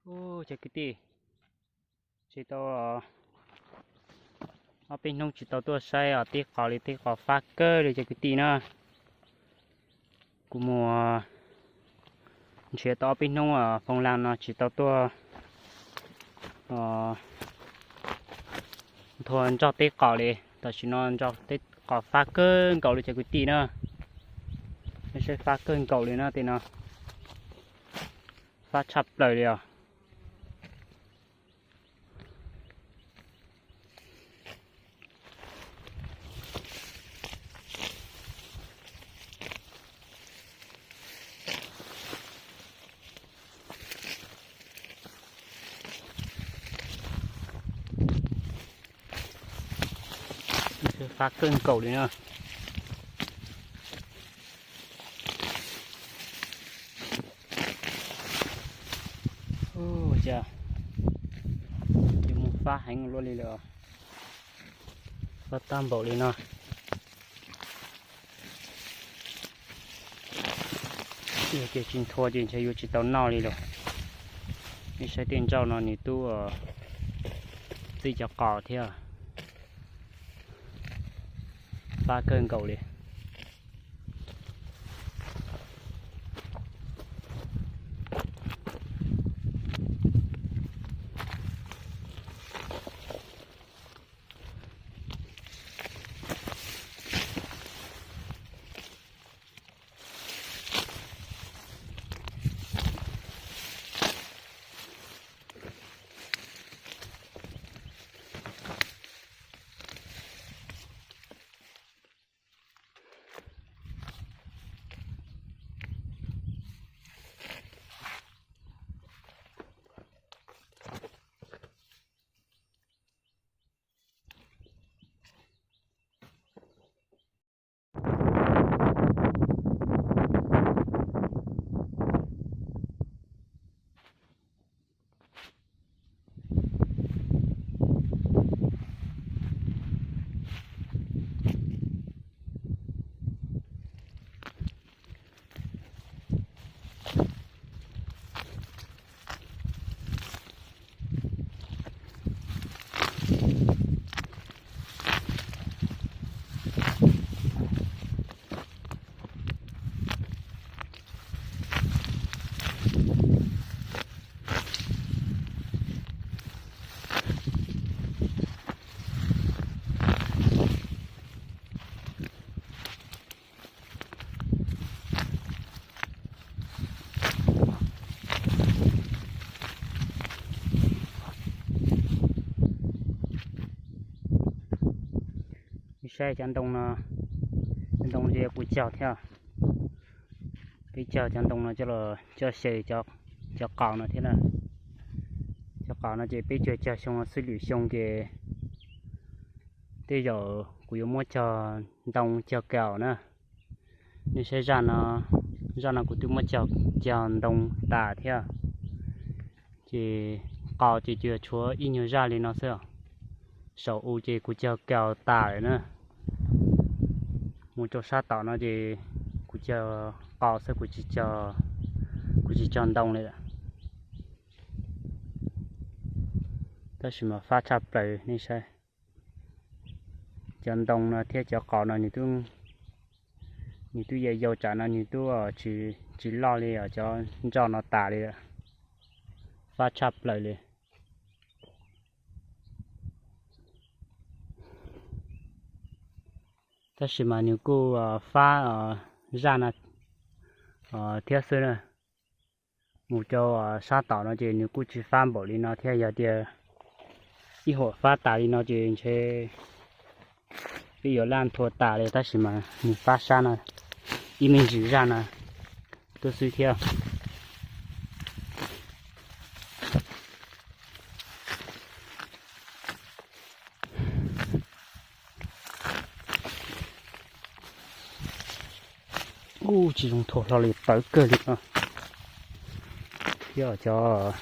Ub, cov kwv tij, tsis tau, ob peb hnub tsis tau tuaj saib os, tib qos li tib qos fab kawg li cov kwv tij na. Kuv mus nrhiav tau ob peb hnub, Foo Lam no tsis tau tuaj nthua nroj tib qos li. Tam sim no nroj tib qos fab kawg nkaus li cov kwv tij na. Nej saib fab kawg nkaus li na, tej no fab tshaj plaws li os. Fab kawg nkaus li na. Ces mus fab heev luaj li lawm, fab tag npaum li no. Yog tias tsis nthua ces ntshe yuav tsis tau noj li lawm. Nej saib tej nroj no nws twb txij cov qos thiab, fab kawg nkaus li. Saib cov ntoo no, cov ntoo no kuv cog thiab. Peb cog cov ntoo no coj los coj xyaw cov qos no thiab na. Cov qos no ces peb cog cog xyoo xwb, lwm xyoo ces tej zaum kuv yuav muab cog ntoo cog kaus na. Nej saib zaj no, zaj no kuv twb muab cog, cog ntoo tas thiab. Ces qos ces tsuas tshuav ib nyuag zaj li no xwb. Saum u ces kuv cog kaus tas lawm na. Mus rau sab tom no ces kuv cog qos xwb, kuv tsis cog, kuv tsis cog ntoo li lawm. Tab sis mas fab tshaj plaws nej saib. Cov ntoo no thiab cov qos no nws twb yau yau tsam no nws twb tsis loj li cov nroj no tas li lawm. Fab tshaj plaws li. Tab sis mas nws kuj fab zaj no thiab xwb na. Mus rau sab tom no ces nws kuj tsis fab npaum li no thiab. Yog tias ib huam fab tas li no ces ntshe peb yuav laj nthua tas li, tab sis mas nws fab sab no ib me ntsis zaj no tuaj xwb thiab. Ub, tsis zoo nthua hlo li, tawv kawg li no. Thiab cov,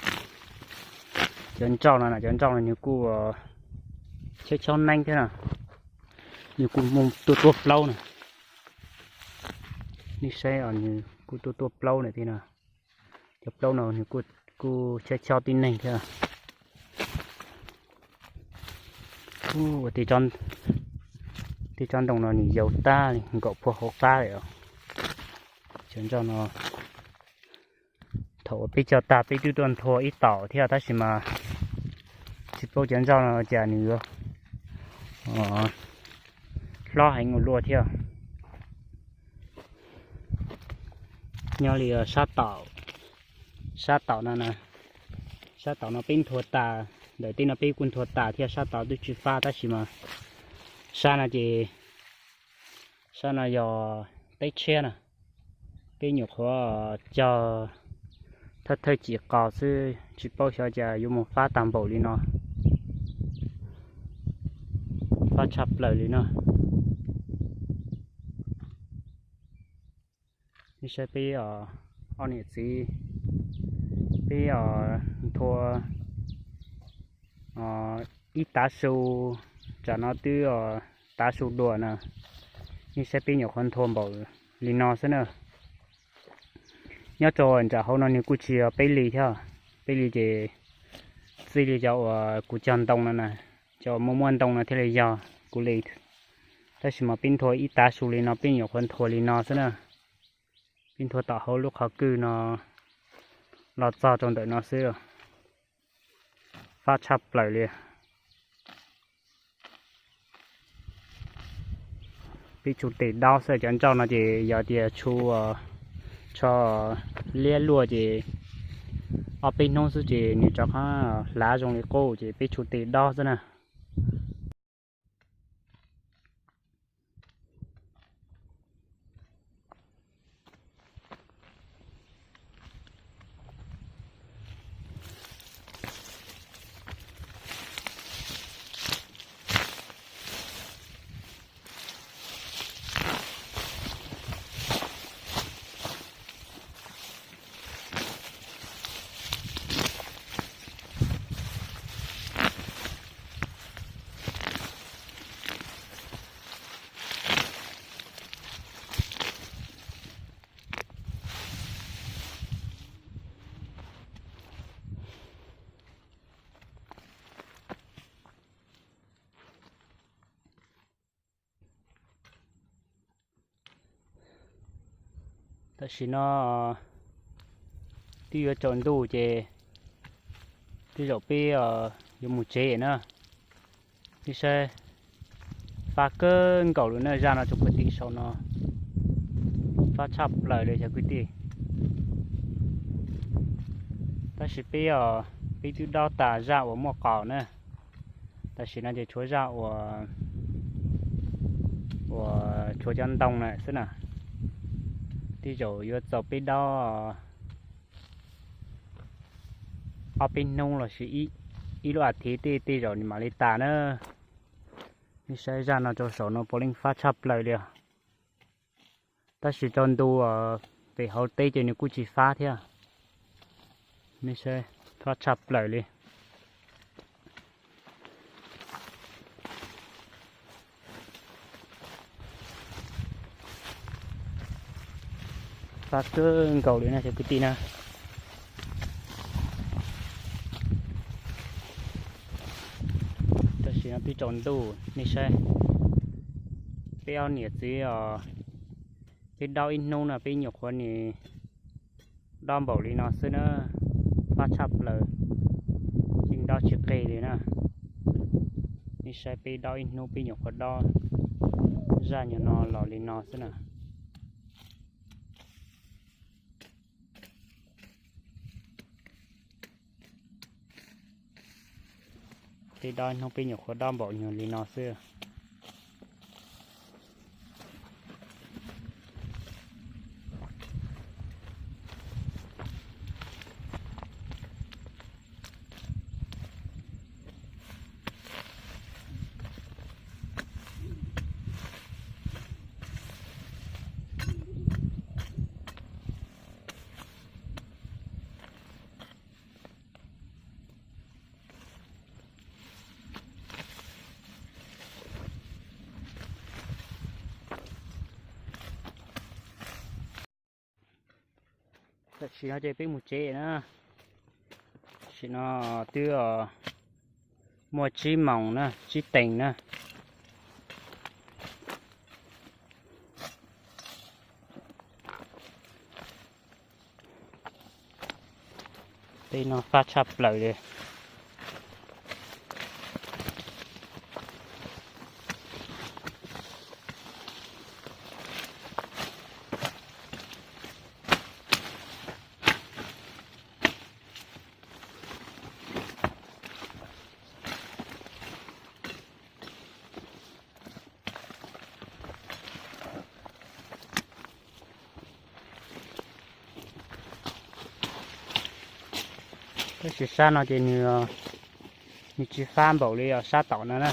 cov nroj no, cov nroj no nws kuj chob chob neeb thiab na. Nws kuj mus tuaj tuaj plaub na. Nej saib os, nws kuj tuaj tuaj plaub na thiab na. Cov plaub no nws kuj Kuj chob chob tib neeg thiab. Ua tej tsob ntoo no nws yau tag li, nkaum puag hauv qab li os. Cov nroj no thaum uas peb cog tag peb twb tuaj nthua ib taum thiab tab sis mas tsis paub cov nroj no cas nws yuav hlob heev ua luaj thiab. Nyob li sab taum, sab taum no na, sab taum no peb nthua tas, ntawm tej no peb kuj nthua tas thiab, sab taum twb tsis fab tab sis mas sab no ces, sab no yog teb tshiab na, peb nyuam qhuav cog thawj thawj cim qos xwb tsis paub xyov cas yuav mus fab tag npaum li no, fab tshaj plaws li no. Nej saib peb ob niam txiv, peb nthua ib tav su, tsam no twb tav su dua na, nej saib peb nyuam qhuav nthua npaum li no xwb na. Nyob rau nram hauv no nws kuj tsis yog peb li thiab, peb li ces txij li cov uas kuv cog ntoo no na, cov uas muaj muaj ntoo no thiaj li yog kuv li. Tab sis mas peb nthua ib tav su li no peb nyuam qhuav nthua li no xwb na. Peb nthua tom hauv lub qhov kwj no los txog rau ntawm no xwb, fab tshaj plaws li. Peb tshu tes dob xwb, cov nroj no ces yog tias tshu tsho liab luaj ces ob peb hnub xwb ces nws rov qab hlav zoo li qub ces peb tshu tes dob xwb na. Tam sim no twb yuav tsaus ntuj ces tej zaum peb yuav mus tsev na. Nej saib, fab kawg nkaus li na, zaj no rau kwv tij saum no, fab tshaj plaws li cov kwv tij. Tab sis peb, peb twb dob tas zaj uas muaj qos na, tam sim no ces tshuav zaj uas, uas tshuav cov ntoo na xwb na. Tej zaum yuav txaus peb dob ob peb hnub los sis ib lub as thiv tej, tej zaum nws mam li tas na. Nej saib zaj no rau saum no puav leej fab tshaj plaws li os. Tab sis rau ntu pem hauv teb ces nws kuj tsis fab thiab. Nej saib, fab tshaj plaws li. Fab kawg nkaus li na cov kwv tij na. Tam sim no twb tsaus ntuj nej saib, peb ob niam txiv os, peb dob ib hnub no peb nyuam qhuav nim dob npaum li no xwb na, fab tshaj plaws, yeej dob tsis qig li na. Nej saib peb dob ib hnub peb nyuam qhuav dob zaj nyuag no los li no xwb na. Peb dob ib hnub peb nyuam qhuav dob npaum nyuag li no xwb. Tam sim no ces peb mus tsev na. Tam sim no twb muaj tsib moos na, tsib teev na. Tej no fab tshaj plaws li. Tab sis sab no ces nws, nws tsis fab npaum li os sab tom no na.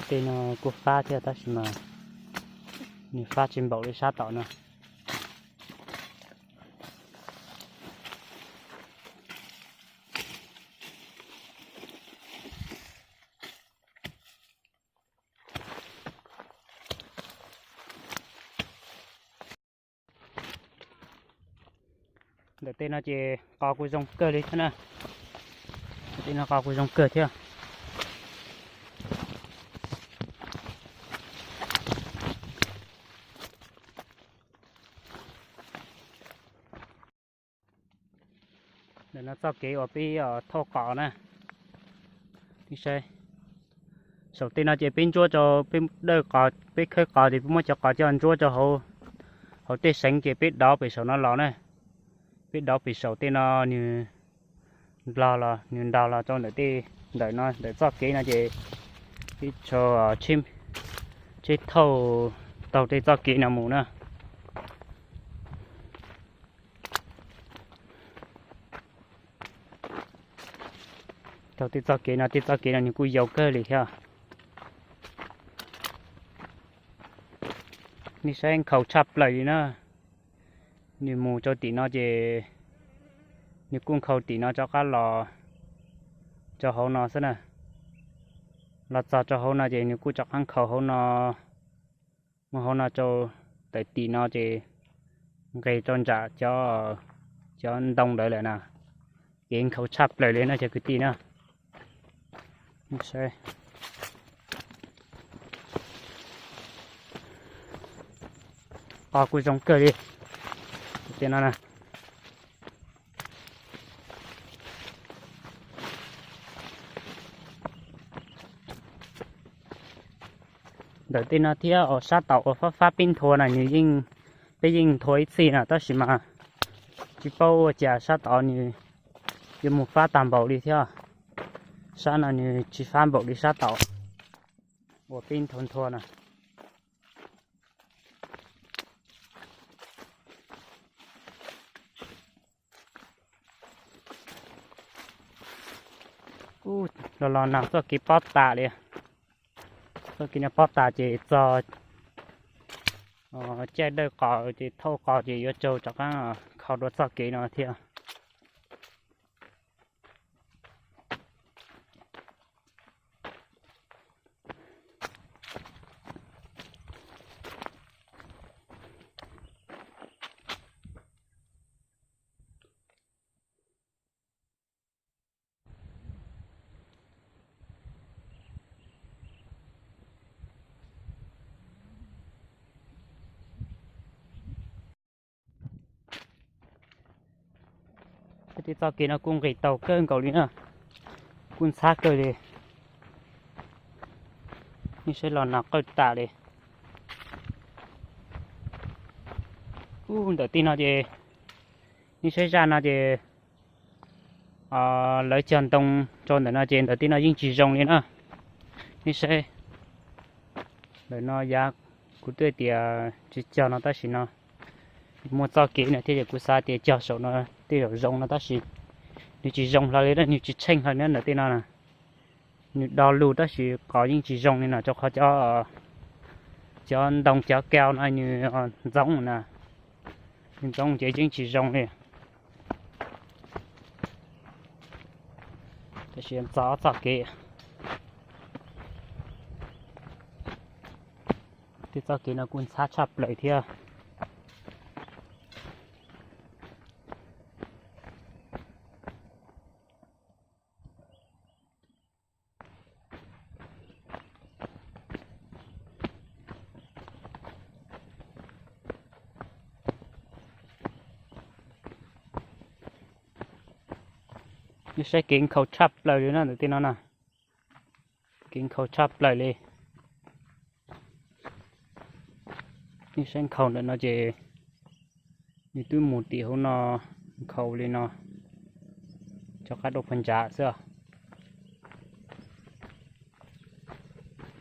Tej no kuj fab thiab tab sis mas nws fab tsis npaum li sab tom no. Ntawm tej no ces qos kuj zoo kawg li thiab na. Tej no qos kuj zoo kawg thiab. Ntawm no txoj kev uas peb thauj qos na. Saum tej no ces peb ntsuab rau, peb dawj qos, peb khawb qos ces peb muab cov qos coj ntsuab rau hauv, hauv tej seev ces peb dov pem saum no los na. Peb dov pem saum tej no nws nrog los, nws nrog los rau ntawm tej, ntawm no ntawm txoj kev no ces peb tsheb thauj taug tej txoj kev no mus na. Taug tej txoj kev no, tej txoj kev no nws kuj yau kawg li thiab. Nej saib nkhaus tshaj plaws li na. Nws mus rau tim no ces nws kuj nkhaus tim no rov qab los rau hauv no xwb na. Los txog rau hauv no ces nws kuj rov qab nkhaus hauv no, mus hauv no rau tawm tim no ces nqes rau nram cov, cov ntoo ntawd lawm na. Kev nkhaus tshaj plaws li no cov kwv tij na. Qos kuj zoo kawg li. Tej no na. Ntawm tej no thiab os, sab tom uas fab fab peb nthua na nws yeej, peb yeej nthua ib txhij na tab sis mas tsis paub ua cas sab tod nws yuav mus fab tag npaum li thiab. Sab no nws tsis fab npaum li sab tom uas peb nthua nthua na. Los los nag txoj kev pob tas li. Txoj kev no pob tas ces txog caij dawj qos ces thauj qos ces yuav raug rov qab kho dua txoj kev no thiab. Tej txoj kev no kuj nqis taus kawg nkaus li na, kuj ntxhab kawg li. Nej saib los nag qawj tas li. Ub, ntawm tej no ces, nej saib zaj no ces lawv cog ntoo rau ntawm no ces ntawm tej no yeej tsis zoo li na. Nej saib, ntawm no yav kuv twb tias tsis cog no tab sis no muaj txoj kev no thiab ces kuv xav tias cog saum no tej zaum zoo no tab sis nws tsis zoo hlo li, nws tsis tsheej hlo li ntawm tej no na. Nws do lug tab sis qos yeej tsis zoo li no rau qhov cov, cov ntoo cov kau no nws ntxoov na, nws ntxoov ces yeej tsis zoo li. Tab sis txog txoj kev, Txoj kev no kuj ntxhab tshaj plaws thiab. Nej saib kev nkhaus tshaj plaws li na ntawm tej no na. Kev nkhaus tshaj plaws li. Nej saib nkhaus ntawm no ces nws twb mus tim hauv no nkhaus li no, rov qab rau phav ntsav xwb.